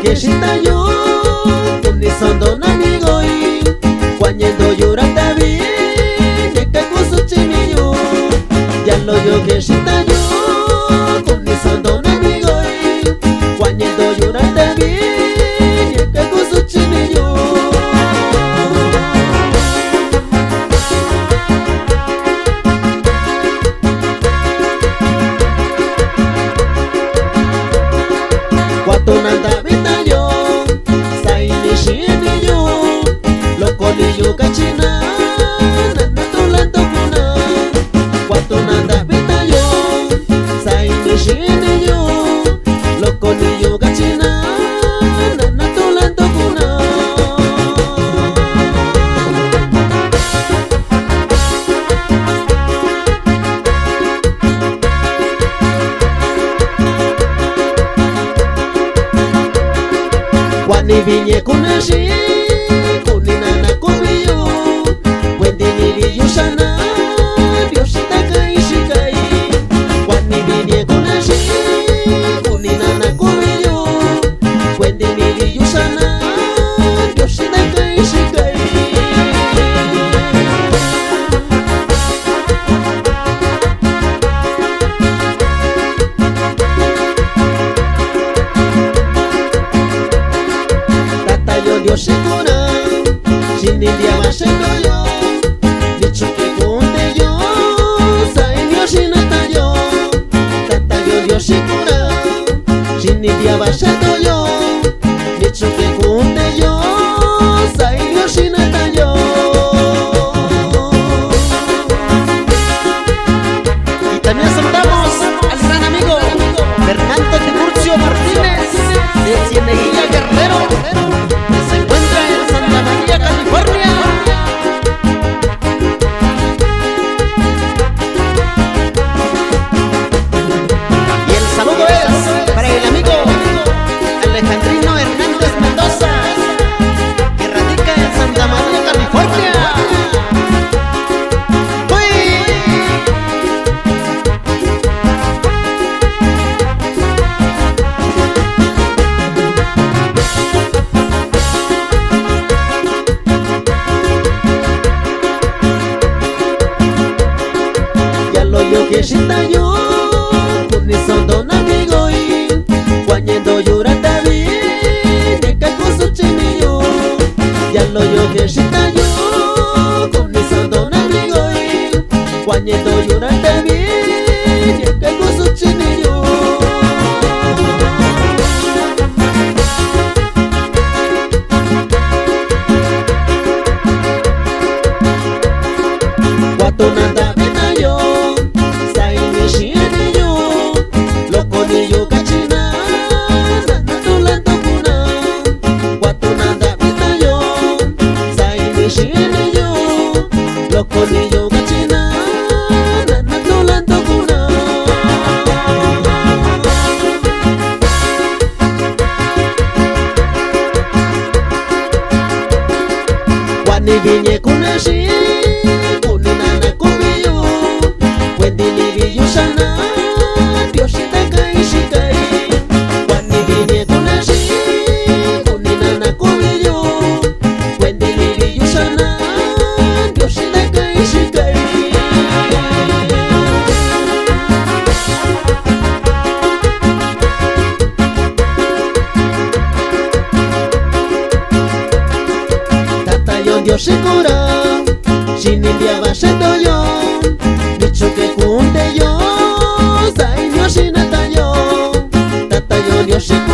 yo que yo, ni son don amigo y cuando llora tabi, de que yo, ya lo yo que yo, con mi son don amigo y cuando llora tabi, de que yo. Cuatonanda vitayo, saini shini yo, loco ni yo cachina, natulando kuna. Cuatonanda vitayo, saini shini yo, loco ni yo cachina, natulando kuna. Wani viñe kunashi, kuninana kubiyo, wendi nili yushana, Diosita kai shikai. Wani viñe kunashi, kuninana kubiyo, wendi nili yushana, Diosita kai shikai. Tata yo Dios shikura, shinindia bashendo yo, nichuke kunde yo, sai Dios shinata yo. Tata yo Dios shikura, shinindia bashendo yo, nichuke kunde yo, sai Dios shinata yo. Y también saludamos al gran amigo Fernando Tiburcio Martínez de Cieneguilla Guerrero, que se encuentra en Santa María, California. Y el saludo es para el amigo Alejandrino Hernández Mendoza, que radica en Santa María, California. ¡Uy! Ya lo yo que yo, con son don amigo y cuando llora tabi, de que yo. Ya lo yo que yo, con son don amigo y cuando llora tabi, de que yo. Cuatonanda vitayo, saini shini yo, loco ni yo cachina, natulando kuna. Cuatonanda vitayo, saini shini yo, loco ni yo cachina, natulando kuna. Wani viñe kunashi, kuninana kubiyo, wendi nili yushana, Diosita kai shikai. Wani viñe kunashi, kuninana kubiyo, wendi nili yushana, Diosita kai shikai. Tata yo Dios shikura, shinindia bashendo yo, nichuke kunde yo, sai Dios shinata yo. Tata yo Dios shikura,